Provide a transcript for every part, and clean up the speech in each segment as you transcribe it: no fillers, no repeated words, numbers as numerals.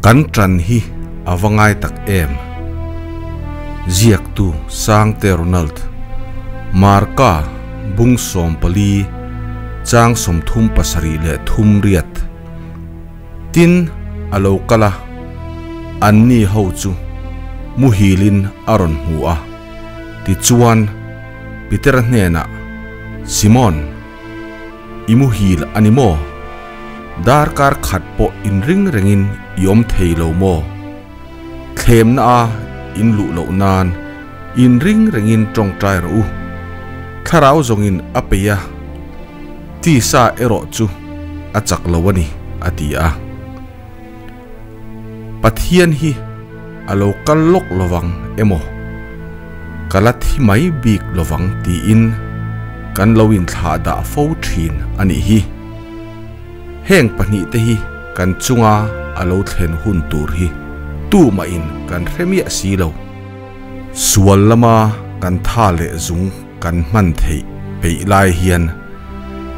Kan ṭan hi a va ngai tak em? Ziaktu Sangte Ronald, Marka bung 14 chang 38. Tin, a lo kal a, anni ho chu muhilin a rawn hmu a. Tichuan, Petera hnenah, Simon, i muhil a ni maw? Darkar khat pawh inring rengin i awm thei lo maw? Thlemna a in luh loh nan inring rengin tawngtai rawh u. Thlarau zawngin a peih a, tisa erawh chu a chak lo a ni, a ti a. Pathian hi a lo kal lawk lovang emaw, ka la thi mai bik lovang tiin kan lo inthlah dah fo thin a nih hi. Heng pahnihte hi kan chunga a lo thlen hun tur hi tumahin kan hre miah si lo. Sual lama kan tha leh zung kan hman theih peih lai hian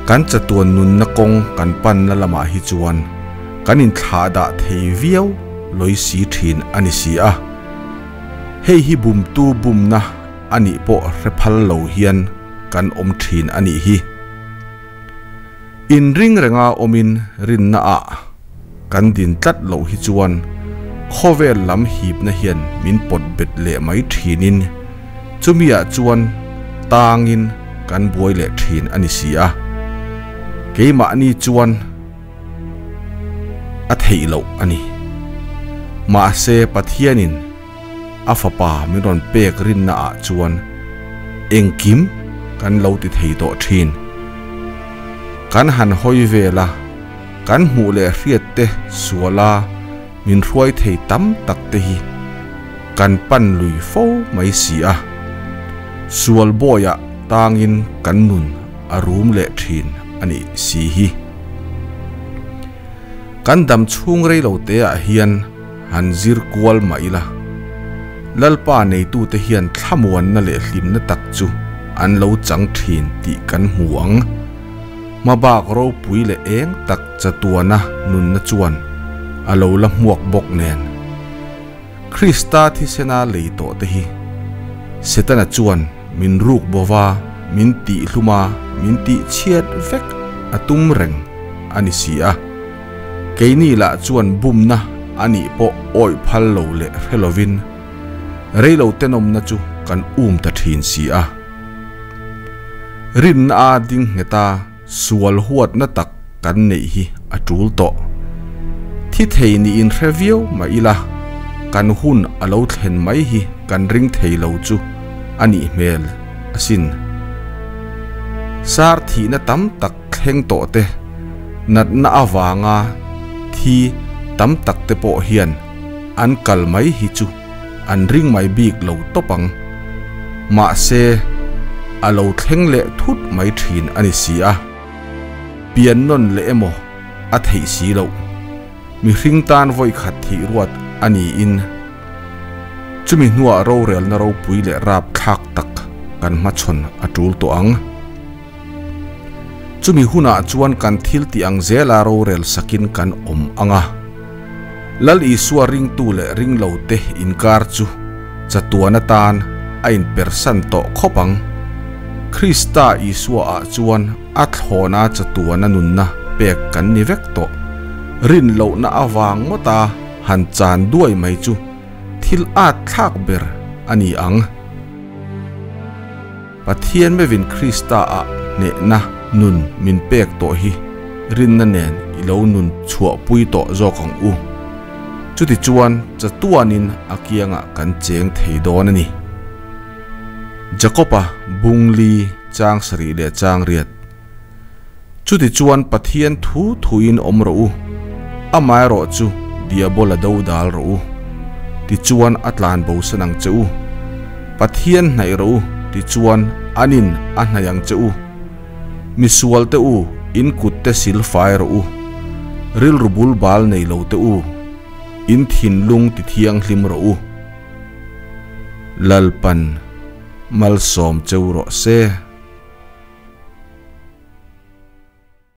kan chatuan nunna kawng kan panna lamah hi chuan kan inthlah dah thei viau lawi si thin a ni si a. Hei hi bumtu bumna a nih pawh hre phal lo hian kan awm thin a nih hi. Inring renga awmin rinna ah kan din tlat loh hi chuan khawvel lam hipna hian min pawt bet leh mai thinin chumiah chuan tangin kan buai leh thin a ni si a. Keimahni chuan a theih loh a ni. Mahse Pathianin a fapa min rawn pek rinna ah chuan engkim kan lo ti thei tawh thin. Kan han hawi vel a, kan hmuh leh hriat te suala min hruai thei tam tak te hi kan pan lui fo mai si a. Sual bawiah tangin kan nun a rum leh thin a nih si hi. Kan dam chhung rei lo te ah hian han zir kual mah ila, Lalpa neitute hian thlamuanna leh hlimna tak chu an lo chang thin tih kan hmu ang. Hmabak ropui leh eng tak chatuana nunna chuan a lo la hmuak bawk nen. Krista thisena lei tawh te hi Setana chuan min ruk bova, min tihhlum a, min tihchhiat vek a tum reng a ni si a. Keini lah chuan bumna a nih pawh awih phal lo leh hre lovin reilo tenawmna chu kan um ta thin si a. Rinna a ding nghet a, sual huatna tak kan neih hi a tul tawh. Thi thei niin hre viau mah ila, kan hun a lo thlen mai hi kan ring thei lo chu a nih hmel asin. Sar thihna tam tak thleng tawh te, natna avanga thi tam tak te pawh hian an kal mai hi chu an ring mai bik lo tawp ang. Mahse, a lo thleng leh thut mai thin a ni si a. Pian nawn leh emaw a theih si loh. Mihring tan vawi khat thih ruat a niin chumi hnuah rorelna ropui leh rapthlak tak kan hmachhawn a tul tawh ang. Chumi hunah chuan kan thil tih ang zela rorel sakin kan awm ang a. Lal Isua ringtu leh ringlote inkar chu chatuan atan a inpersan tawh khawp ang. Krista Isuaah chuan a thlawna chatuana nunna pek kan ni vek tawh. Rin lohna avang ngawta han chan duai mai chu thil at thlak ber a ni ang. Pathian mevin Krista ah hnehna nun min pek tawh hi rinna nen i lo nun chhuahpui tawh zawk ang u. Chutichuan chatuanin a kiangah kan cheng thei dawn a ni. Jakob-a bung li chang sarih leh chang riat. Chutichuan Pathian thu thuin awm rawh u, amaherawh chu Diabola do dal rawh u, tichuan a tlan bosan ang che u. Pathian hnaih rawh u, tichuan anin a hnaih ang che u. Misual te u, in kut te sil fai rawh u. Rilru bul bal nei lo te u, in thinlung ti thianghlim rawh u. Lalpan malsawm cheu rawh se.